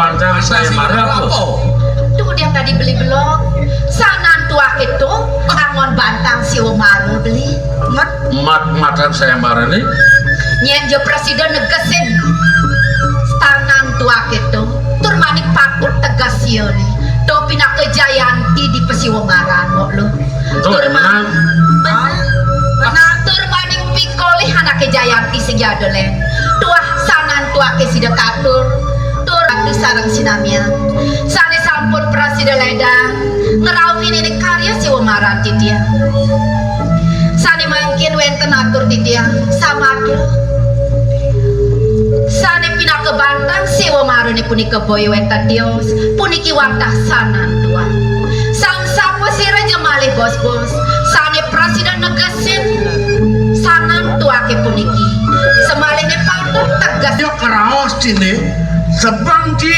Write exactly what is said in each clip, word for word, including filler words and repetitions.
Bantang sayembara apa? Tuh dia tadi beli belum. Sanan tuah itu angon bantang siwa mara beli. Mat, mat, matan sayembara ni. Nyen ja prasida negesin. Sanan tuah itu tur manik patut teges ia ni. Tuh pinaka Jayanti di pasiwa mara kok lu. Tuh, tur emang. Benar. Benar. Tur maning pikolih anake Jayanti sing jadule. Tuah sanan tuake sida katur. Tur atu sareng sinamian. Sane sampun prasida ledang ngrauhin ini karya siwa mara titiang. Sane mangkin wenten atur titiang samadya. Sane pinaka bantang siwa marane punika boya wenten tios, puniki wantah sanan tuah. Sang sapa sira ja malih bos-bos, sane prasida negesin sanan tuake puniki. Samalihne patut teges. Ya keraos cine, sebeng ci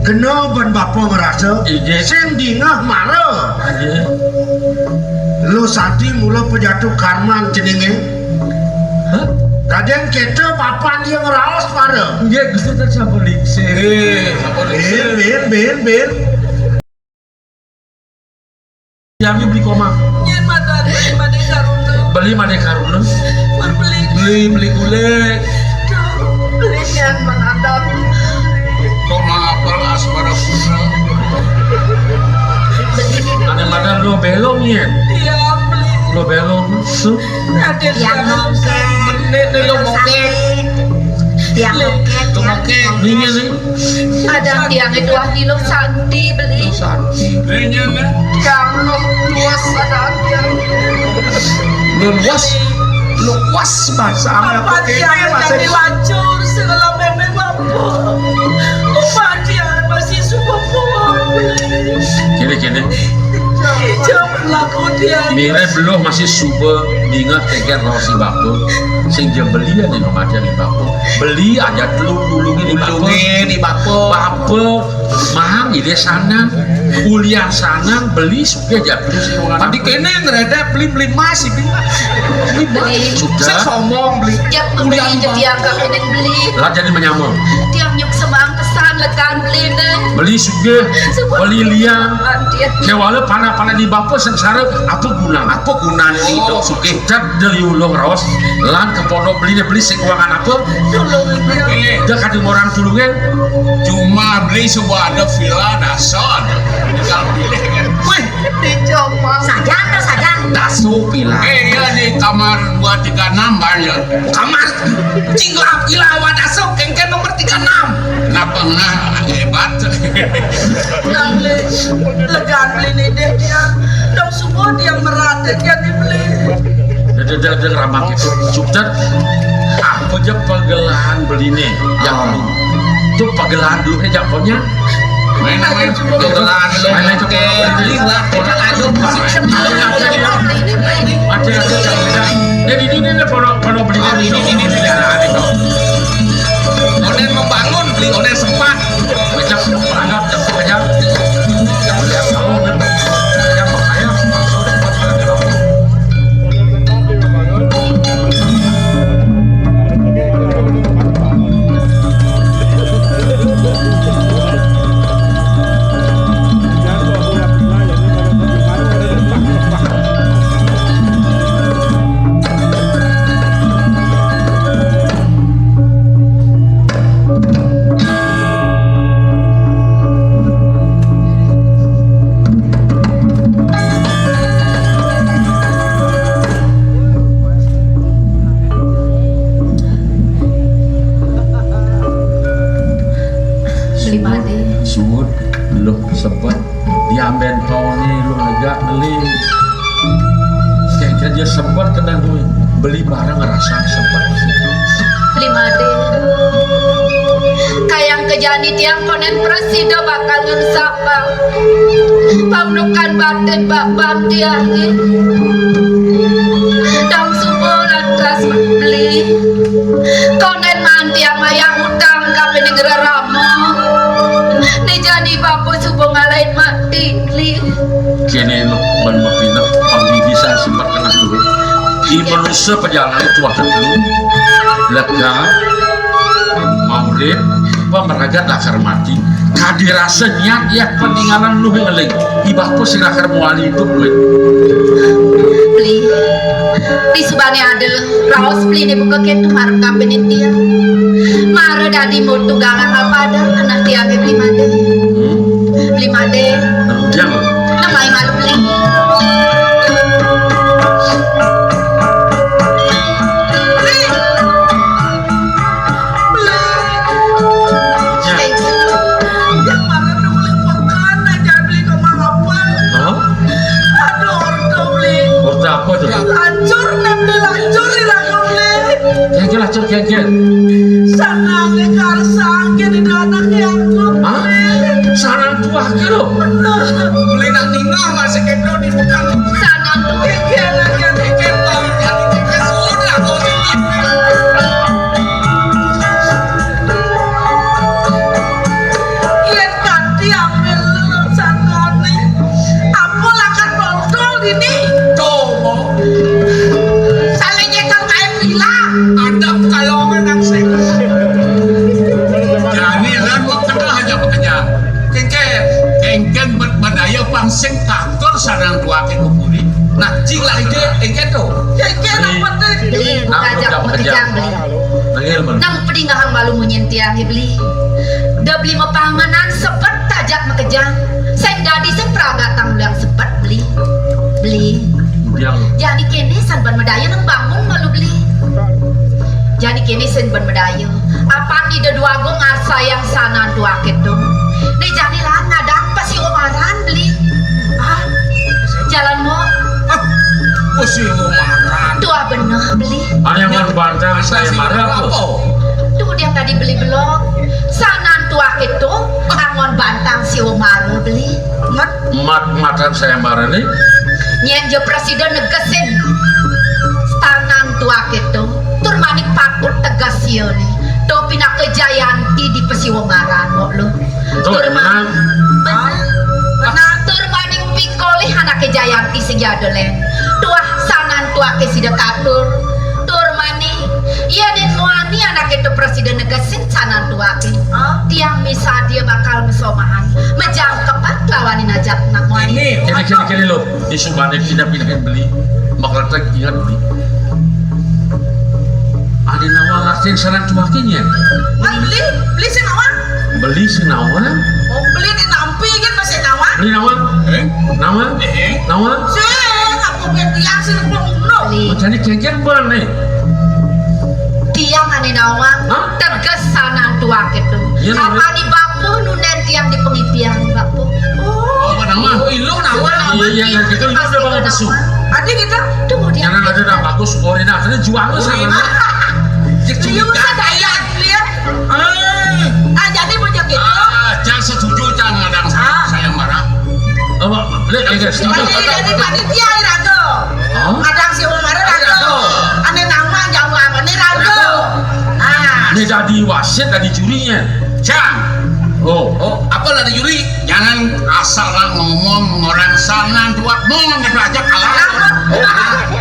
kena ban bapa ngerasa, inggih, sing dingeh mara. Inggih. Lo sati mula pejatuh karman cenenge. Hah? Kadang kita papan dia ngeraos pada. Nggih, Gusti, tak sampun lingsir. Eh, sampun lingsir. Bin, bin, bin, bin. Yami beli koma. Nggih, matur, Madé Karuna. Beli Madé Karuna. Pun beli. Beli, beli gulai. Duh, beli nyen menadap. Kok mengapal asmara putra? Ane madan lo belong ya? Iya, beli. Lo belong. Tuh. Tiang mongkek. Menit ni lo mongkek. Tiang mongkek. Lo mongkek. Ningen ni. Ada tiang itu ah di lo santi beli. Lo santi. Ningen ni. Tiang lo luas ada tiang. Lo luas. Lo luas bahasa apa tiang masih jadi lacur segala meme mampu. Upah tiang masih subuh. Kene, kene. Ijo berlaku dia. Mire beluh masih suba dingeh kengken raos si bapa. Sing ja beli ane mamajan ni bapa. Beli aja telu tulungi ni bapa. Tulungi ni bapa. Bapa, mang ide sanan. Ulian sanan beli sugih ja terus. Tadi kene ngeredek beli, beli emas iki. Beli emas. Beli. Sudah. Saya sombong beli. Tiap ulian beli, tiap kawinin beli. Lah jadi menyama. Tiap nyuk semang pesan lekan beli ne. Beli sugih, beli liang. Kewala panak-panak di bapa sengsara, apa gunane? Apa gunane itu sugih? Cak dari ulung raos, lan ke pondok beli ne beli sing kuangan apa? Tulung dia. Eh, dia kadang orang tulungan. Cuma beli sebuah ada villa dasar. Tinggal pilih kan. Wih, dicoba. Sajan, sajan. Dasu villa. Eh, iya di kamar dua tiga enam banyak. Kamar Cing lah, gila, wadah sok, kengken nomor tiga enam. Kenapa ngah hebat? Nang le, legan beli ni deh dia. Dong semua dia merata dia dibeli. Dia, dia, dia, dia ramah gitu. Sukses. Apa je pagelahan beli ni? Yang lu. Tu pagelahan dulu ke jangkaunya. Main, main. Pagelahan dulu. Main, main, coba. Oke, lila. Kita lanjut. Ada, ada, ada. Jadi ini ni, ni, kalau, kalau beli ni, ini, ini, ini, ini, ini, ini. Onen membangun, beli onen sempat. Macam berangkat, macam macam. Yang, yang, yang, yang, yang, Beli made. Suud, luh sebet, diamben paune luh negak ngeling. Kengken ja sebet kenang duit, beli barang ngerasa sebet. Beli made. Kayang kejani tiang konen prasida bakal ngensa Bang, paunukan batin Bang, Bang tiang nggih. Dong suba lantas beli. Konden man tiang mayah utang kapining rerama. Ni jani bapa suba ngalahin mati beli. Kene lo ban mapineh panggigisan sempat kena duit. Di manusia perjalanan itu waktu dulu. Lega, maurip, Pamragat lakar mati. Kadi rasa nyat ya paningalan luh ngeling. Ibah pun sing lakar mawali idup luh. Beli. Disubane ada raos beli ne buka ketu marep kampene tiang. Mara dadi mutu galang apa ada anak tiang beli made. Hmm? Beli made. Nah, ujang. Namai malu beli. Beli. Beli. Ya. Yang mana tuh beli pekan aja beli kemalapan. Hah? Aduh, orta beli. Orta apa tuh? Lancur, nanti lancur di lancur beli. Kengkel, lancur, kengkel. Sana nih karsa, jadi anak yang aku. Hah? Sana tuah ke lo. Bener. Beli nak ningah masih kedo di pekan. Sana tuh kengkel, kengkel. Kengkel, kengkel, sudah kau sini. Yen kanthi ambil sangkane, apa lakar toltol dini? Coba. Saling nyekel kae pila. Adep kalau menang sing. Jani lan kok kena aja bekerja. Kengken, kengken ber-, berdaya pang sing kantor sareng tuake kupuri. Nah, cing lah ide, kengken to. Kengken apa tuh? Beli, buka aja, buka aja, beli. Nang pedingahang malu munyin tiang, beli. Da beli mapanganan sebet tajak makejang. Sing dadi sing pragatang uliang sebet, beli. Beli. Jani kene san ban madaya nang bangun malu, beli. Jani kene san ban madaya. Apan Ida Dwagung ngarsayang sanan tuake to. Ne jani lan ngadang pasiumaran, beli. Ah, jalan mo. Ah, pasiumaran. Tuah bener, beli. Ayo, mon bantang saya marah apa? Tuh dia tadi beli belum. Sanan tuake to, angon bantang siumaran, beli. Mat, mat, matan saya marah nih. Nyen je presiden negesin sanan tuake to. Tur manik patut tegas sia nih. To pinaka Jayanti di pasiumaran kok lo. Tur menang. Bener. Bener. Tur maning pikolih anake Jayanti sing ada len. Tuah sanan tuake sida katur. Tur maning, iya den muani anake to presiden negesin sanan tuake. Tiang misadia bakal mesomahan. Mejangkepat lawanin ajat nak muani. Kene, kene, kene lo. Di subane pindah-pindahin beli. Makletek ingat beli. Adi nawang artin sanan tuake nya. Wan beli, beli sing nawang. Beli sing nawang. Oh, beli ni nampi kan masih nawang. Beli nawang. Eh? Nawang. Eh? Nawang. Sing apa ke tiang sing pun no. Beli. Oh, jadi kengken ban nih. Tiang ane nawang. Hah? Teges sanan tuake to. Iya, nawang. Apa ni bapu nunen tiang di pengipian bapu. Oh, apa nawang? Oh, ilu nawang. Iya, iya, yang gitu, ilu udah bangun pesu. Adi kita. Tunggu dia. Jangan ada nak bagus, orina, ada juang lu sama. Iya, sadaya, lihat. Ah, jadi punya gitu. Ah, jangan setuju, jangan ada yang saya, saya marah. Apa? Lihat, lihat, setuju. Jadi, jadi panitia, rago. Hah? Ada si Umar, rago. Ane nama, jauh apa, nih, rago. Ah. Ini dadi wasit, dadi jurinya. Cang. Oh, oh, apa lah dadi juri? Jangan asal lah ngomong orang sana buat ngomong itu aja kalah.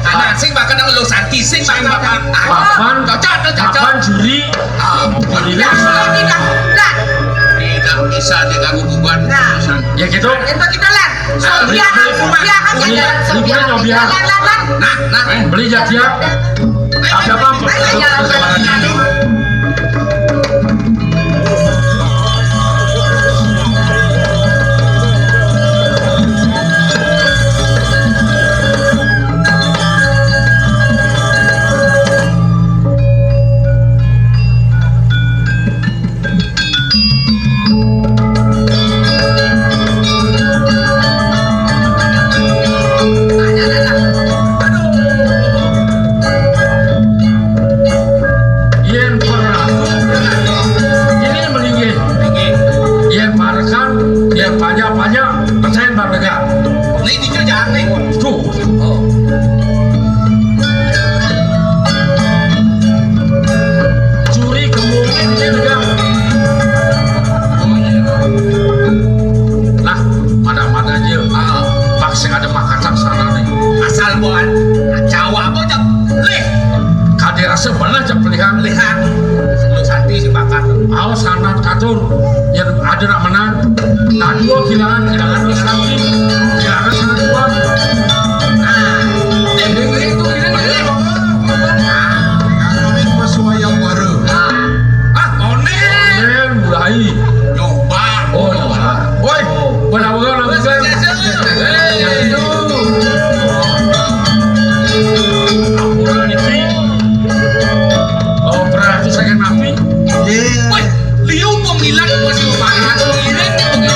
Karena sing bakal nang lu santi sing bakal. Mapan, cocok tuh, cocok. Mapan juri. Ah, bukan. Tidak, tidak, tidak. Tidak bisa diganggu gugat. Nah. Ya gitu. Itu kita lihat. Sobiahan, sobiahan, jajaran sobiahan. Nah, nah. Beli jajah. Ada apa? Iya, Yang ada nak menang, nah, dua kehilangan, kehilangan dua lagi, kehilangan sana dua. Nah, ding, ding, ding, itu, ding, ding, ding. Nah, kami pas wayang baru. Ah, onen. Onen, mulai. Nyoba. Oh, nyoba. Woi, oh, benar-benar. Eh, itu. Ampura niki. Oh, berarti saya napi. Iya. Woi, liu pemilat masih parah atau ini, ini.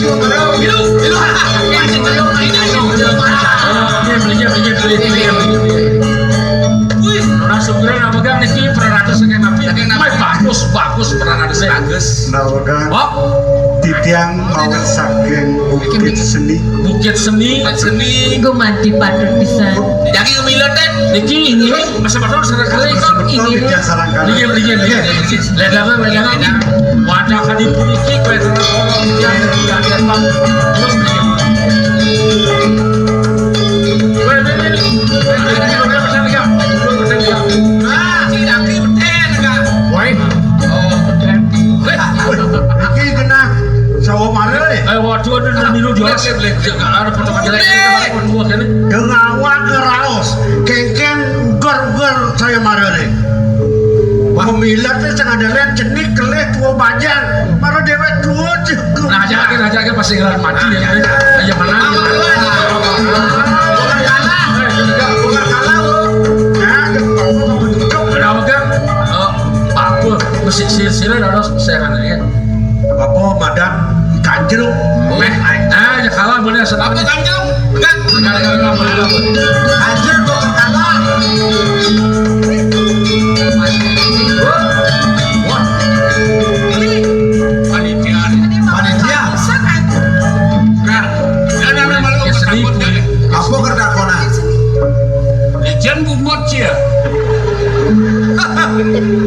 Liu, liu. Liu. Oh, iya, beli, beli, beli, beli, beli. Wih, nah, sebenarnya nama kan niki pernah ratus saya napi. Bagus, bagus, pernah ratus saya. Bagus. Nah, kan. Oh. Titiang mawon saking Bukit Seni. Bukit Seni. Bukit Seni. Gumanti patut pisan. Jangan ngemilot, Ten. Niki, ini masa betul sareng kalih kok. Betul, ini. Tidak sareng kalih. Iya, iya, iya. Ledangan, ledangan. Wadah kali puniki, kue terus kolong, dia ada di atas, Bang. Terus, iya. Kue, kue, kue. Kue, kue, kue, kue, kue, kue, kue, kue. Nah, si Daki beten, Kak. Woi. Oh, beten. Woi. Iki kena sawo mare. Eh, waduh, aduh, aduh, milu jelas. Boleh, boleh, boleh. Ada foto jelek, waduh, akhirnya. Dengan awak ngeraos, kengkeng ugar-ugar saya mare. Wah, pemilat sing ada lain jenik kelih tua bajang. Mara dewek tua juga. Nah, aja, aja, aja, pasti ngelar mati ya. Ayo, mana? Bukan kalah. Bukan kalah, Bu. Nah, kenapa kamu duduk? Kenapa, Kang? Eh, apa? Mesti silsilah harus sehat ya. Apa madan ganjel? Meh. Nah, ya kalah boleh sedap. Apa ganjel? Enggak. Enggak, enggak, enggak, enggak, enggak. Ganjel kok kalah. Wah. Panitia. Panitia. Nah, dan ada malu ketakut. Apa ketakut? Ijen bungut cia.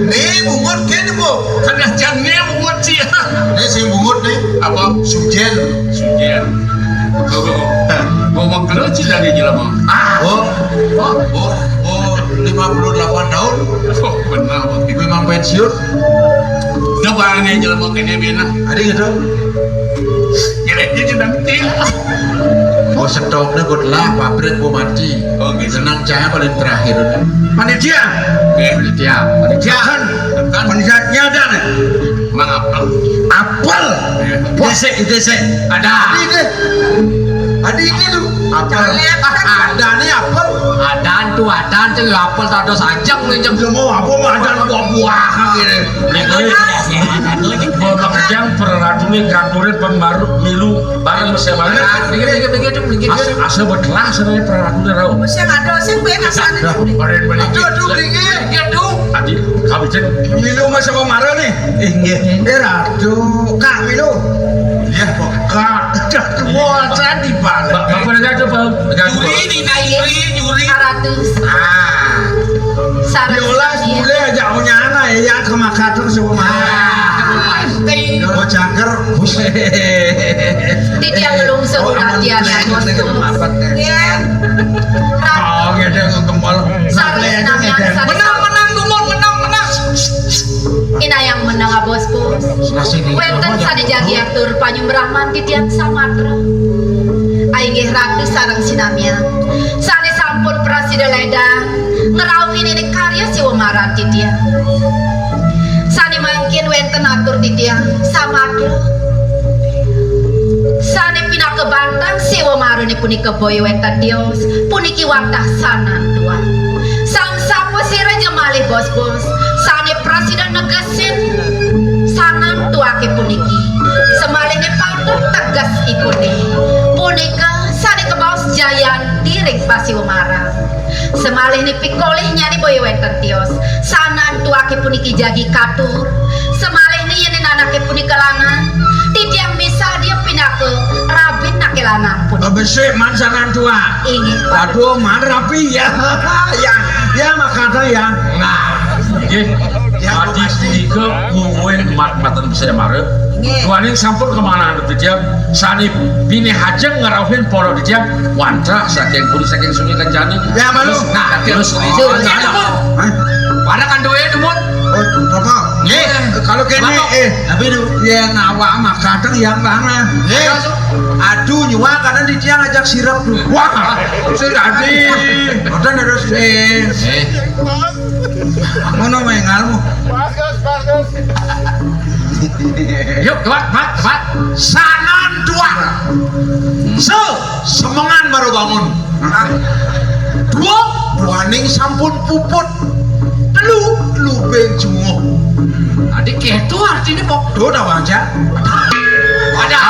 Nih bungut kene, Bu. Kan jan nih bungut cia. Nih sing bungut nih. Apa? Sujen. Sujen. Tuh. Gua mah kelo cia dari jelema. Ah. Oh. Oh, oh, oh, lima puluh delapan tahun. Oh, benar. Memang pensiun. Udah barangnya jelema kene bina. Ada gitu. Jeleknya cedang til. Mau stoknya buat lah pabrik mau mati. Oh, gitu. Senang cahaya paling terakhir. Panitia. Oke. Panitia. Panitia. Kan. Kan. Panitianya ada nih. Mang apel. Apel. Iya. Wah. Dese, dese. Ada. Ini. Ada ini tuh. Apel. Ada nih apel. Ada tuh, ada tuh apel tak ada sajang nih jam. Semua apa mah ada buah-buahan gitu. Ini Bapak Kejang, peraratuné katurin pembaru milu bareng mesé bareng. Nah, pikir, pikir, pikir, pikir, pikir. Asa, asa betelah sebenarnya peraratuné rau. Sing ada, sing ben asane. Dah, balik, balik. Aduh, aduh, pikir. Pikir, aduh. Tadi, kami cek. Milu mesé kemara nih. Inggih. Eh, Ratu, Kak Milu. Iya, Pak. Kak, dah semua saya di balik. Ba-, Bapak negara tuh, Pak. Negara tuh, Pak. Juri, Nina, juri, juri. Seratus. Ah. Sareng. Diolah sami. Boleh aja punya anak ya, yang ke Makassar semua. Ah. Pasti. Oh, cangker. Titiang ngelungsur. Oh, aman. Tatian, Bos. Maafkan, Teh. Iya. Oh, ngedeng untung malam. Sareng. Nah, sami, ngedeng. Sareng. Menang, menang, Dumut, menang, menang. Inayang menang, Bos, Bos. Wénten sané jagi atur panyumbraman titiang samatra. Inggih Ratu sareng sinamian. Sané sampun prasida lédang ngrauhin ini karya Siwa Maran titiang. Sané mangkin wénten atur titiang samatra. Sané pinaka bantang Siwa Marané punika boya wénten tios, puniki wantah sanantua. Sang sapa sira ja malih bos-bos, sané prasida negesin sanantuaké puniki. Samalihné patut teges ipuné. Punika sané kabaos jayanti ring Pasiwa Maran. Samalihné pikolih nyané boya wénten tios. Sanantuaké puniki jagi katur. Samalihné yén anaké punika lanang, titiang misadia pinaka rabinaké lanang punika. Besik man sanantua. Inggih, Pak. Waduh, man rapi ya. Ya, ya, makata ya. Nah, inggih. Ya, adi makasih. Punika kuwin mat-matan Besik Mara. Inggih. Duaning sampun kemanaan titiang. Sané pinih ajeng ngrauhin para titiang wantah saking puri saking Sungai Kencana. Ya, malu. Nah, terus. Nah, terus. Hah? Para kandoé, Dumut. Apa? Nggih. Kalau kene, Apa? Eh, Tapi itu. Ya, nawa mah kadang yang mana? Nggih. Aduh, nyuwa kadang di tiang ajak sirep tuh. Wah, sing dadi. Mboten terus, eh. Eh. Ngono mengalmu. Yuk, tepat, tepat, tepat. Sanan tua. Se, semengan baru bangun. Dua, duaning sampun puput. Telu, lubeng jumuh. Tadi ketu artinya kok do dah, Bang, ya? Ada.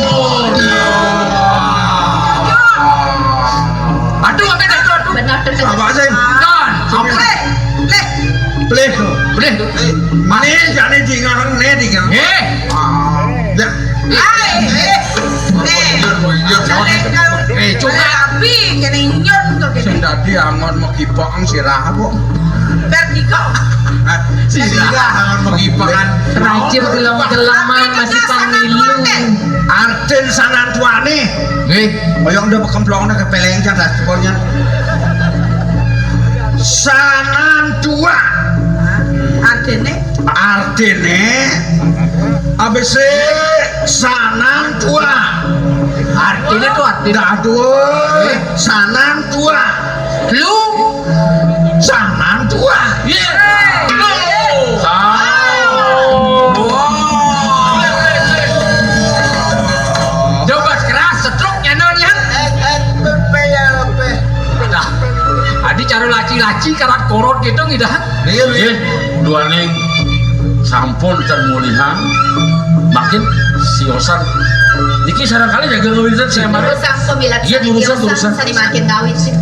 Oh. Aduh, apa itu, aduh? Benar, benar. Apa sih? Don, apa? Leh, leh. Pelih. Pelih. Nih, jane dingang, nih dingang. Eh. Ah. Ya. Ai, eh. Nih. Iya, iya, iya. Jane kalau Eh, coba. Tapi kene nyun to kene. Sing dadi angon megibang sirah kok. Vertigo. Sirah angon megibang. Rajin gelem-geleman masih pangilu. Artin sanan tuane. Nggih. Kaya ndak kemplongane kepeleng jan ras pokoknya. Sanan tua. Artine? Artine abese sanan tua. Artine tuh artine. Dah dua. Sanan tua. Lu sanan tua. Iya. Lu. Tahu. Wah. Coba keras setruk nyanon ya. Nah, adi cara laci-laci karat korot gitu ngidah. Iya, iya. Nggih, duaning sampun ten mulihan, makin siosan. Niki sarangkali jaga ngawinten saya marah. Durusang pemilat Iya, durusang, durusang. Sari makin kawin sih.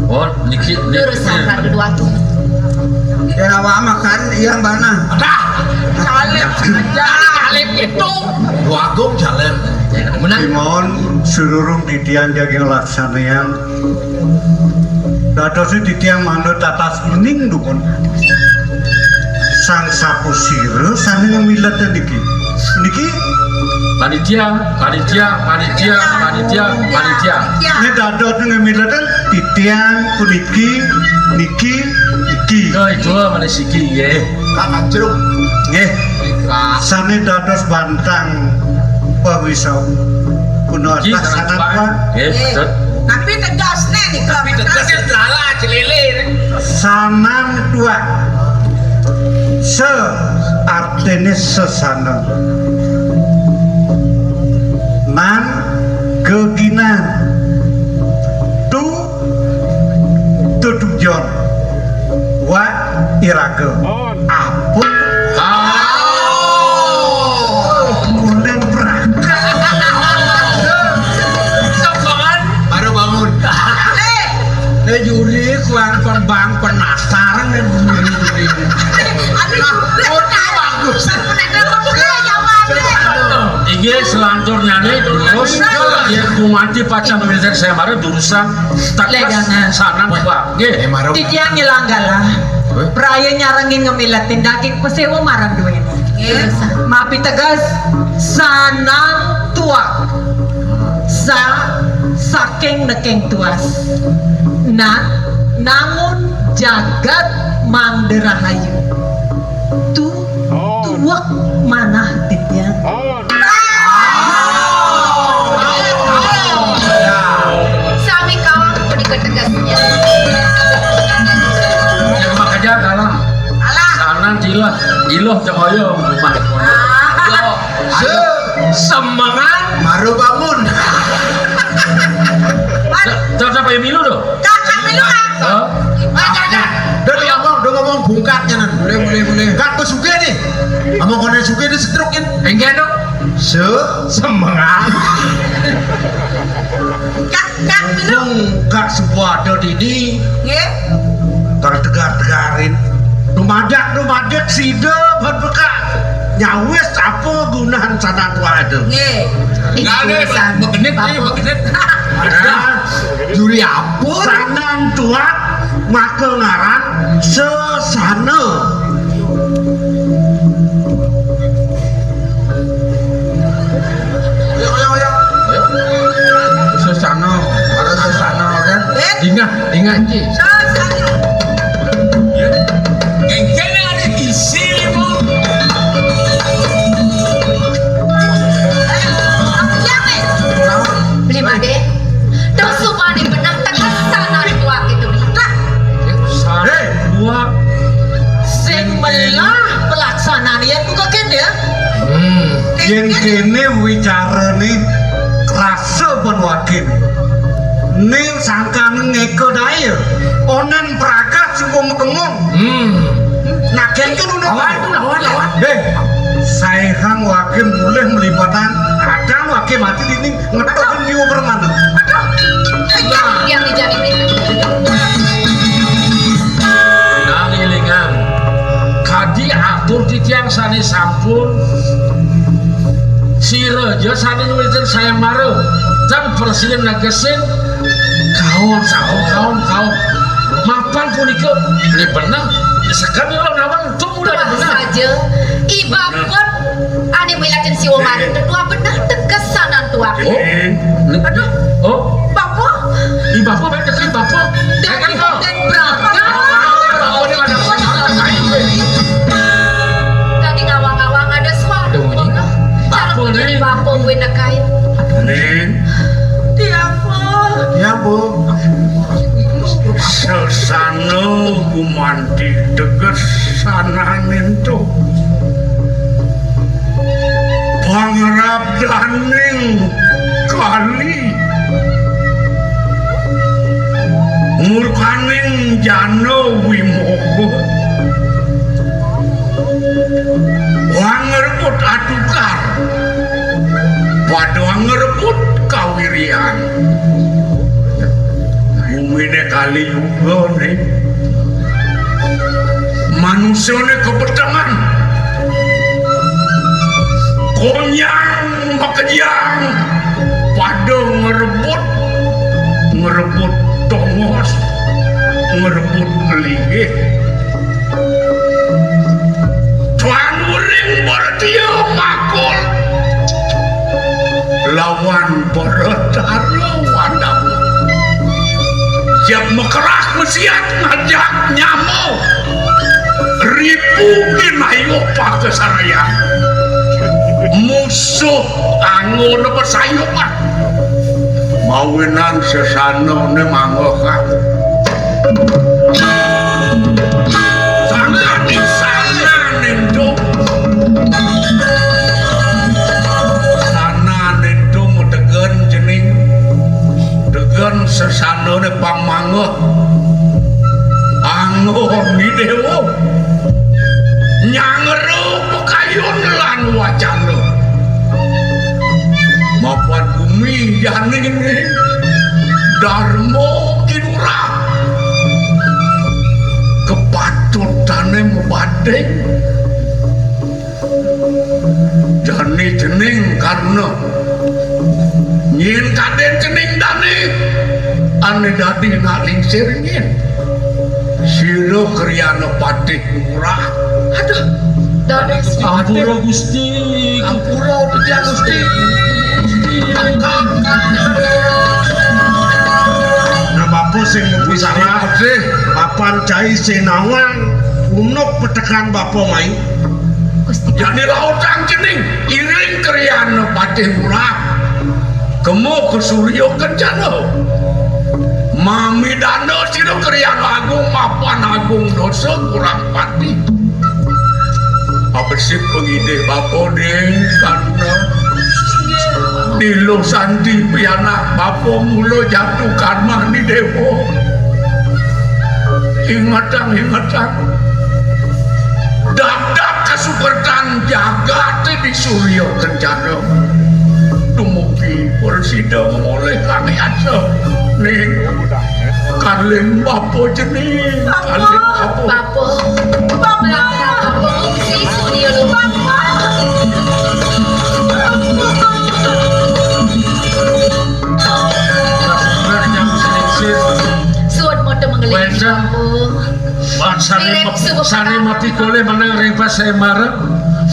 Oh, niki, niki. Durusang ratu dua tuh. Ya, nawa makan iya mana? Dah. Salib. Salib itu. Wagung jalan. Menang. Simon, sururung titian jaga nglaksanayang. Dadosé titiang manut tatas ining dumun. Sang sapusira sané ngemilet niki. Niki panitia, panitia, panitia, panitia, panitia. Né dados ngemilet titiang puniki, niki, niki. Oh, itu mana siki ya. Kakak jeruk. Nggih. Sané dados bantang pawisa. Nggih, sanan tuan. Nggih, betul. Tapi tegasné nika. Tapi tegasné lala celele. Sanan tuan. Se artiné sesana. Nan geginan. Tu Tutujon. Wa iraga. Apun. Ah. Kuning perang. Sokongan. Baru bangun. Eh, juri kuang pembang penasaran nih juri-juri. Aduh, nah, bagus. Inggih selanjutnya nih terus ya kumanti pacar militer saya baru durusang. Ledangan. Sanan, Pak. Nggih. Titiang nyelanggala. Praya nyarengin ngemiletin daging pesewa marang duene. Nggih. Mapi tegas, sanan tuak. Sa saking neking tuas. Nah, nangun jagat mangde rahayu. Tu tuak manah titiang. Sami kawang punika tegasnya. Ya, makanya kalah. Alah. Kanan cilah, iloh cahaya rumah. Ah. Semangat. Maru bangun. Tetap ayo milu tuh. Kakak milu, Kak. Hah? Kakak, Kak. Udah ngomong, udah ngomong bungkatnya nan. Boleh, boleh, boleh. Kak, aku suka nih. Ngomong kono suka nih setruk kan. Enggak dong. Se semangat. Kak, Kak, minum. Mumpung Kak Suwada dini. Nggih. Terus tegar-tegarin. Dumadak, dumadak sida ban bekak. Nyawis apa gunahan sanan tuan itu? Nggih. Nggak ada, begenit, iya, begenit. Nah, juri apa? Sanan tuak maka ngaran sesana. Ayo, ayo, ayo. Ayo. Sesana, ada sesana kan? Eh? Ingat, ingat, Ci. Sesana. Ya. Engke Yén kéné wicarané krasa ban waké. Ning sangkan ngéka daya, onan pragat sing kemekemong. Hmm. Nah, kén kan udah. Lawan tuh, lawan, lawan. Déh, saéhang waké mulih mlibatan, adan waké mati dini ngetokin nyiwa permana. Aduh, kenyang dia nih jadi. Nang ilingan, kadi atur titiang sané sampun sira ja sané nulisin sayembara, tan presiden negesin kaon, kaon, kaon, kaon. Mapan punika, ini bener, disekan lo nawang, itu mudah. Tuah bener saja, ibapun ané milatin siwa mari, tuah bener tegesanan tuah. Oh, aduh, oh, Bapak. Ih, Bapak, baik dekat Bapak. Dari Bapak. Bapak ini ada suara, lain. Tadi ngawang-ngawang ada suara. Ada bunyi. Bapak, Bapak, nih. Bapak, gue nekain. Ning. Dia, Bu. Ya, Bu. Sesana gumanti teges sananing to. Pangrabdaning kali murkaning jana wimoha. Wang ngrebut atukar, pada ngrebut kawiryan. Guminé kali yuga né. Manusané kepetengan. Konyang makejang pada ngrebut, ngrebut tongos, ngrebut linggih. Tuan uring bertia makul lawan Bathara Wanawa. Siap mekerah mesiat ngajak nyama. Ripu kinayuh pakasaryan. Musuh anggona pasayukan. Mawinan sesanané manggoh. Sangat di sana nintu. Sana nintu medegen cening. Degen sesanané pang manggoh. Anggon Idéwa. Nyangera pakayun lan wacana. Mapan gumi jani Darma Kinurah. Kepatutané mabanding. Jani cening karna nyén kadén cening dané ané dadi nak lingsir nyén. Sira Kriana Patih Ngurah. Aduh, dados. Ampura Gusti. Ampura Gusti. Nah, bapa sing mesti salah. Patih. Papan cai sing nawang unuk petekan bapa mai. Gusti. Jani lautang cening iring Kriana Patih Ngurah. Kemu ka Surya Kencana. Mamidana sira Kriana Agung mapan agung dosa kurang pati. Abesik pangidih bapa ding karna. Diluh santi pianak bapa mula jatuh karma di déwa. Ingetang, ingetang. Dapdap kasukertan jagaté di Surya Kencana. Dumugi prasida ngolih kang yasa. Ning, kalih bapa cening, kalih bapa. Bapa. Bapa. Bapa. Bapa. Bapa. Suwun mata mengelilingi. Wénten. Bapa. Wan sané Ngiring mep-, subuh sané petang. Mapikolih menang ring pasai marep,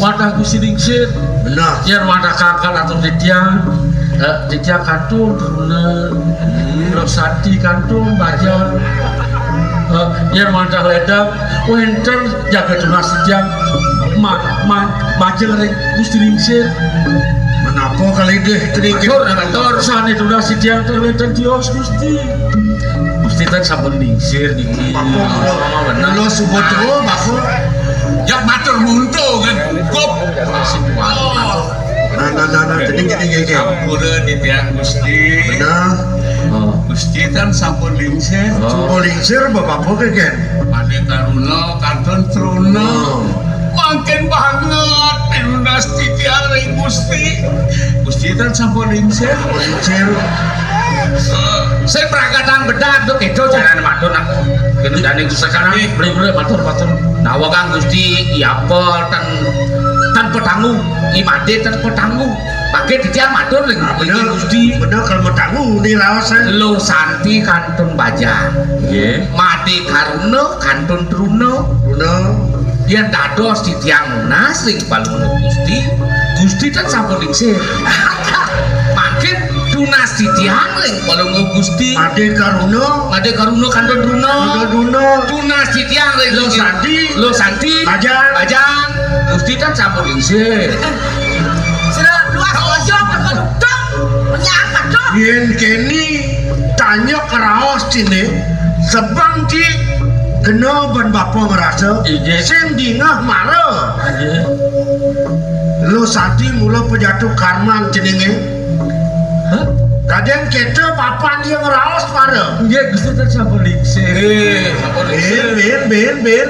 wantah Gusti Lingsir. Benar. Yén wantah kangkal atur titiang, eh, titiang kantun, Truna, hmm. Loh Santi kantun, Bajang. Eh, yén wantah ledang, wénten jaga tunas titiang, ma-, ma-, majeng ring Gusti Lingsir. Menapa kali deh, tadi matur, matur. Sané tunas titiang, wénten tios, Gusti. Gusti ten sampun lingsir niki. Bapak, kula, bener. Kula suba tua, Bapak. Ya matur muntu kan cukup. Oh. Nah, nah, nah, nah, jadi gini, gini, gini. Sampura titiang Gusti. Bener. Oh. Gusti tan sampun lingsir. Oh. Sampun lingsir, Bapak apa, Ken? Madé karuna, kantun truna. Oh. Mangkin banget pinunas titiang ring Gusti. Gusti tan sampun lingsir. Sampun lingsir. Sing prakatan bedak tuh kéto jalan matur nak. Kena jani sekarang beli-beli matur, matur. Nawakang Gusti, i apa tan, tan petanggu, i madé tan petanggu. Mangkin titiang matur ring, nah, ring bener. Gusti. Bener, kalau petanggu ni raos, eh. Luh Santi kantun bajang. Nggih. Madé karuna kantun truna. Truna. Yén dados titiang nunas ring Palungguh Gusti, Gusti tan sampun lingsir. Mangkin tunas titiang ring Palungguh Gusti. Madé karuna. Madé karuna kantun truna. Kantun truna. Tunas titiang ring Luh Santi. Luh Santi. Bajang. Bajang. Gusti tan sampun lingsir. Sudah luas bojong, kalau dong, menyapa dong. Yén kéné tanya keraos ciné, sebeng ci kena ban bapa ngerasa, inggih, sing dingeh mara. Inggih. Luh Santi mula pejatuh karman ceningé. Hah? Kadén kéto bapan dia ngeraos mara. Inggih, Gusti, tan sampun lingsir. Eh, sampun lingsir. Bin, bin, bin, bin.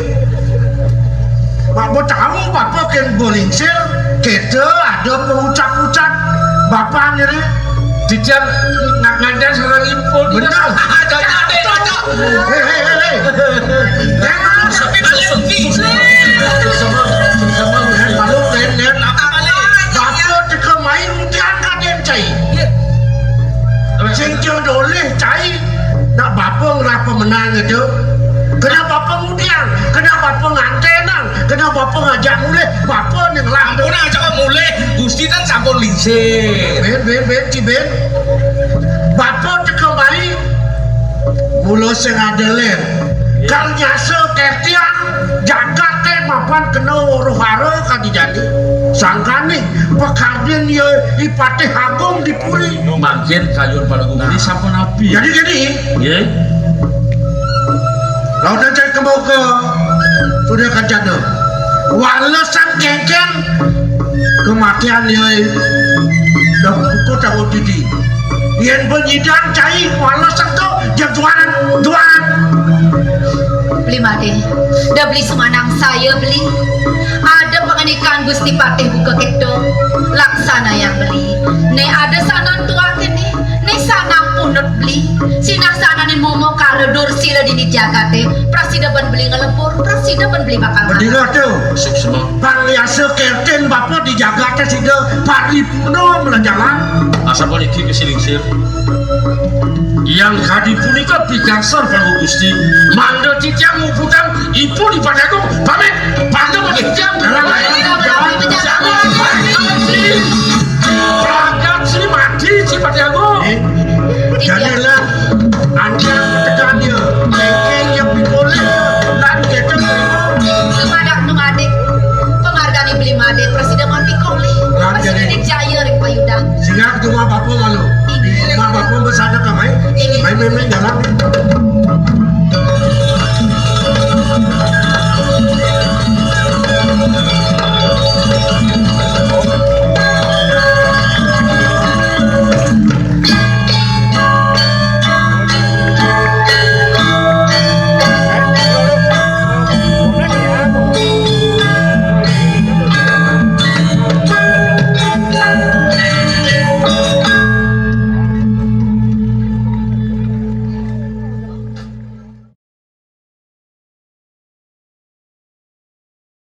Mak bo tahu bapa kén bo lingsir, kéto ada pengucap-ucap bapan ini. Titiang nganten sareng ipun. Bener. Cocok, Dék, cocok. Hei, hei, hei, hei. Yang mana? Sepi balik. Sama, sama, sama. Yang malu, yang, yang. Apa balik? Bapa teka mai, mutiang kadén cai. Iya. Sing dolih cai. Nak bapa ngerapa menang itu. Kena bapa ngudiang, kena bapa ngantenang, kena bapa ngajak mulih, bapa ning lampu. Ampun aja kok mulih, Gusti kan sampun lingsir. Ben, ben, ben, ci ben. Bapa teka mai, mula sing ada lén. Kal nyasa kertian, jagaté mapan kena roh hara kadi jani. Sangkaning pakardin ya i Patih Agung di puri. Mangkin kayun Palungguh Gusti sampun napi. Jadi gini. Nggih. Lawan cai kembuka. Sudah kancana. Walesan kéngkén kematian ya. Dah buku tahu didi. Yén penyidang cai walesan tu, dia tuan, tuan. Beli mati. Dah beli semanang saya beli. Ada pengendikan Gusti Patih buka kéto. Laksana yang beli. Né ada sanan tuakin né. Né sanan punut beli. Sinah sanané momo kala dursila dini jagaté. Prasida ban beli ngelebur. Prasida ban beli bakal. Bedila tu. Suksma. Pang liasa kertin bapa di jagaté sida paripurna melajalan. Asal puniki kesiling sir. Yang kadi punika pikasar Palungguh Gusti. Mangda titiang muputang ipun ipadagung pamit. Pangda titiang. Dalam, dalam, dalam, dalam.